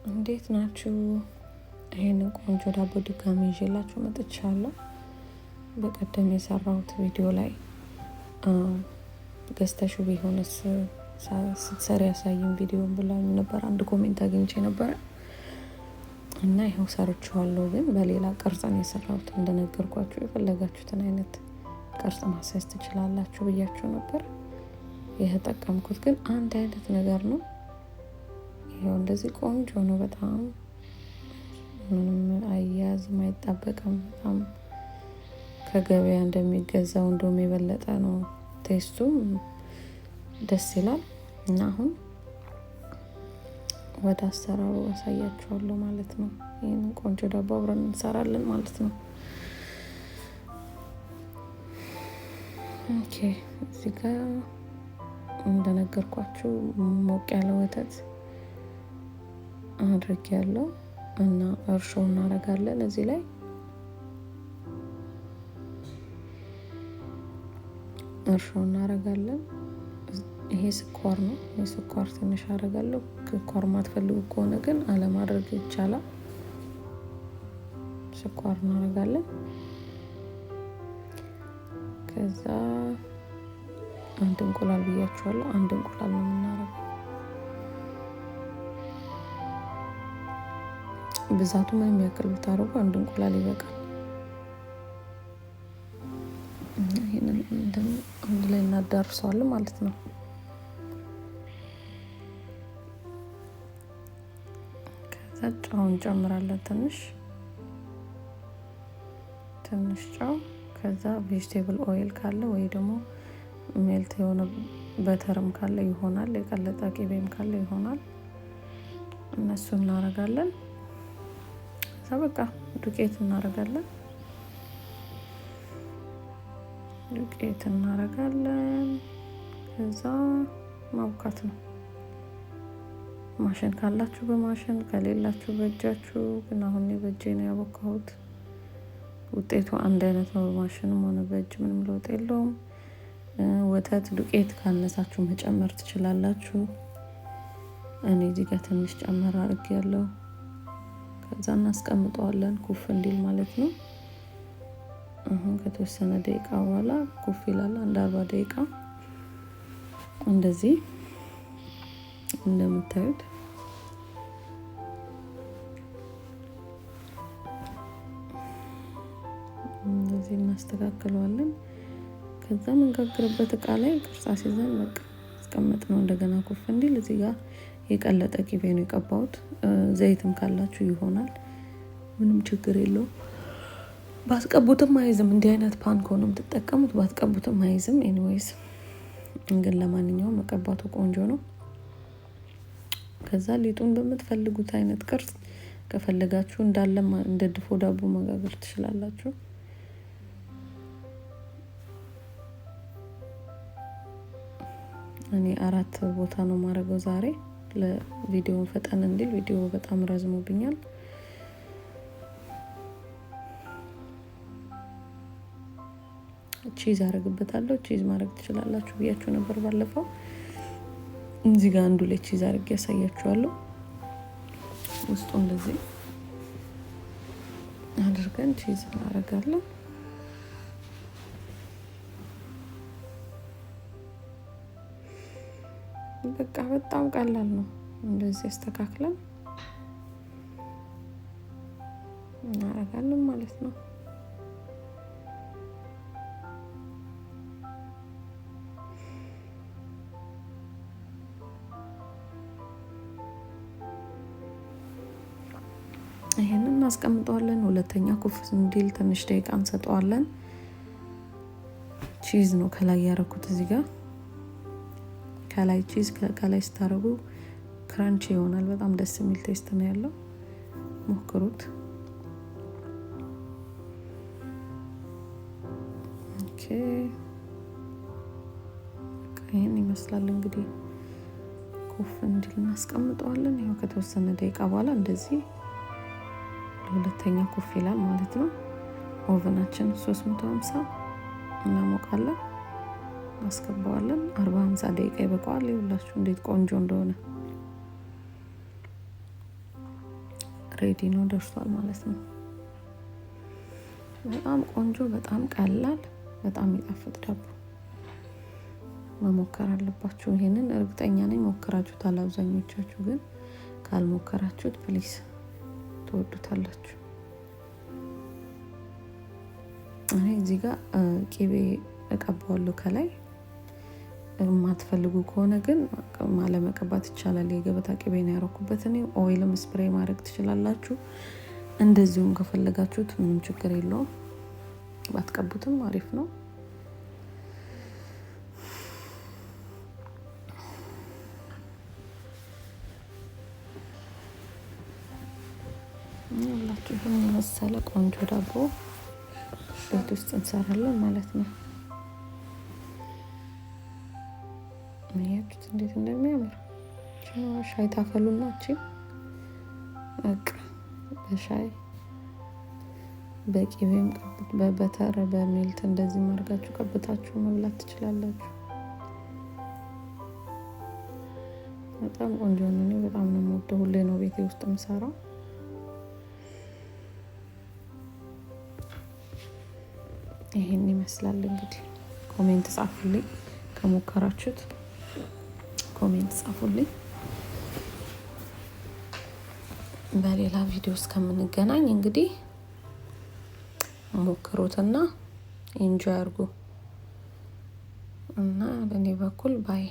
እንዴት ናችሁ? ይሄንን ቆንጆ ዳቦ ድጋሚ ይዤላችሁ መጥቻለሁ። በቀደም የሰራሁት ቪዲዮ ላይ ገዝተሽው ቢሆንስ ስትሰሪ ያሳይን ቪዲዮን ብላኝ ነበር። አንድ comment አግኝቼ ነበረ እና ይኸው ሰርቼዋለሁ፣ ግን በሌላ ቅርጽ ነው የሰራሁት። እንደነገርኳችሁ የፈለጋችሁትን አይነት ቅርጽ ማስያዝ ትችላላችሁ ብያችሁ ነበር። የተጠቀምኩት ግን አንድ አይነት ነገር ነው። ይኸው እንደዚህ ቆንጆ ነው በጣም ምንም አያያዝም አይጣበቅም። በጣም ከገበያ እንደሚገዛው እንደውም የበለጠ ነው። taste ኡም ደስ ይላል። እና አሁን ወደ አሰራሩ አሳያችኋለሁ ማለት ነው። ይህንን ቆንጆ ዳቦ አብረን እንሰራለን ማለት ነው። Okay፣ እዚህ ጋር እንደነገርኳችሁ ሞቅ ያለ ወተት አድርጌያለሁ እና እርሾ እናደርጋለን እዚህ ላይ እርሾ እናደርጋለን። ይሄ ስኳር ነው። ይሄ ስኳር ትንሽ አደርጋለሁ። ስኳር ማትፈልጉ ከሆነ ግን አለማድረግ ይቻላል። ስኳር እናደርጋለን። ከዛ አንድ እንቁላል ብያችኋለሁ። አንድ እንቁላል ነው የምናደርገው። ብዛቱ ምንም ያክል ብታደርጉ አንድ እንቁላል ይበቃል። ይሄንን አንድ ላይ እናዳርሰዋለን ማለት ነው። ከዛ ጨው እንጨምራለን፣ ትንሽ ትንሽ ጨው። ከዛ vegetable oil ካለ ወይ ደግሞ melt የሆነ butter ም ካለ ይሆናል፣ የቀለጠ ቅቤም ካለ ይሆናል። እነሱ እናደርጋለን። ከዛ በቃ ዱቄት እናደርጋለን ዱቄት እናደርጋለን። ከዛ ማቡካት ነው። ማሽን ካላችሁ በማሽን ከሌላችሁ በእጃችሁ። ግን አሁን በእጄ ነው ያቦካሁት። ውጤቱ አንድ አይነት ነው። በማሽንም ሆነ በእጅ ምንም ለውጥ የለውም። ወተት ዱቄት ካነሳችሁ መጨመር ትችላላችሁ። እኔ እዚህ ጋር ትንሽ ጨመር አድርጌያለሁ። ከዛ እናስቀምጠዋለን ኩፍ እንዲል ማለት ነው። አሁን ከተወሰነ ደቂቃ በኋላ ኩፍ ይላል። አንድ 40 ደቂቃ እንደዚህ እንደምታዩት እንደዚህ እናስተካክለዋለን። ከዛ የምንጋግርበት እቃ ላይ ቅርጽ አስይዘን በቃ አስቀምጥ ነው። እንደገና ኩፍ እንዲል እዚህ ጋር የቀለጠ ቅቤ ነው የቀባሁት። ዘይትም ካላችሁ ይሆናል፣ ምንም ችግር የለውም። ባትቀቡትም አይዝም። እንዲህ አይነት pan ከሆነ የምትጠቀሙት ባትቀቡትም አይዝም። Anyways ግን ለማንኛውም መቀባቱ ቆንጆ ነው። ከዛ ሊጡን በምትፈልጉት አይነት ቅርጽ ከፈለጋችሁ እንዳለ እንደ ድፎ ዳቦ መጋገር ትችላላችሁ። እኔ 4 ቦታ ነው ማድረገው ዛሬ ለቪዲዮ ፈጠን እንዲል። ቪዲዮ በጣም ረዝሞብኛል። Cheese አደርግበታለሁ። Cheese ማድረግ ትችላላችሁ ብያችሁ ነበር ባለፈው። እዚህ ጋር አንዱ ላይ cheese አድርጌ ያሳያችኋለሁ። ውስጡ እንደዚህ አድርገን cheese እናደርጋለን። በቃ በጣም ቀላል ነው። እንደዚህ አስተካክለን እናደርጋለን ማለት ነው። ይሄንን እናስቀምጠዋለን። ሁለተኛ ኩፍ እንዲል ትንሽ ደቂቃ እንሰጠዋለን። Cheese ነው ከላይ ያደረኩት እዚህ ጋር። ከላይ cheese ከላይ ስታደርጉ crunchy ይሆናል። በጣም ደስ የሚል taste ነው ያለው። ሞክሩት። Okay፣ ይሄን ይመስላል እንግዲህ። ኩፍ እንዲል እናስቀምጠዋለን። ያው ከተወሰነ ደቂቃ በኋላ እንደዚህ ለሁለተኛ ኩፍ ይላል ማለት ነው። Oven ኣችን 350 እናሞቃለን፣ እናስገባዋለን። 40-50 ደቂቃ ይበቃዋል። ይኸውላችሁ እንዴት ቆንጆ እንደሆነ። Ready ነው፣ ደርሷል ማለት ነው። በጣም ቆንጆ፣ በጣም ቀላል፣ በጣም የሚጣፍጥ ዳቦ መሞከር አለባችሁ። ይሄንን እርግጠኛ ነኝ ሞክራችሁታል አብዛኞቻችሁ፣ ግን ካልሞከራችሁት please ትወዱታላችሁ። እኔ እዚህ ጋር ቂቤ እቀባዋለሁ ከላይ። የማትፈልጉ ከሆነ ግን አለመቀባት ይቻላል። የገበታ ቅቤ ነው ያደረኩበት እኔ። Oil ም spray ማድረግ ትችላላችሁ። እንደዚሁም ከፈለጋችሁት ምንም ችግር የለውም። ባትቀቡትም አሪፍ ነው። ሁላችሁ ይህን የመሰለ ቆንጆ ዳቦ ቤት ውስጥ እንሰራለን ማለት ነው። አያችሁት እንዴት እንደሚያምር። ሻይ ታፈሉና እቺ በቃ በሻይ በቂቤም በ butter በ melt እንደዚህ ማድረጋችሁ ቀብታችሁ መብላት ትችላላችሁ። በጣም ቆንጆ ነው። እኔ በጣም ነው የምወደው። ሁሌ ነው ቤቴ ውስጥ የምሰራው። ይሄን ይመስላል እንግዲህ። Comment ጻፉልኝ ከሞከራችሁት፣ comment ጻፉልኝ። በሌላ ቪዲዮ እስከምንገናኝ እንግዲህ ሞክሩትና enjoy አድርጉ እና በእኔ በኩል bye።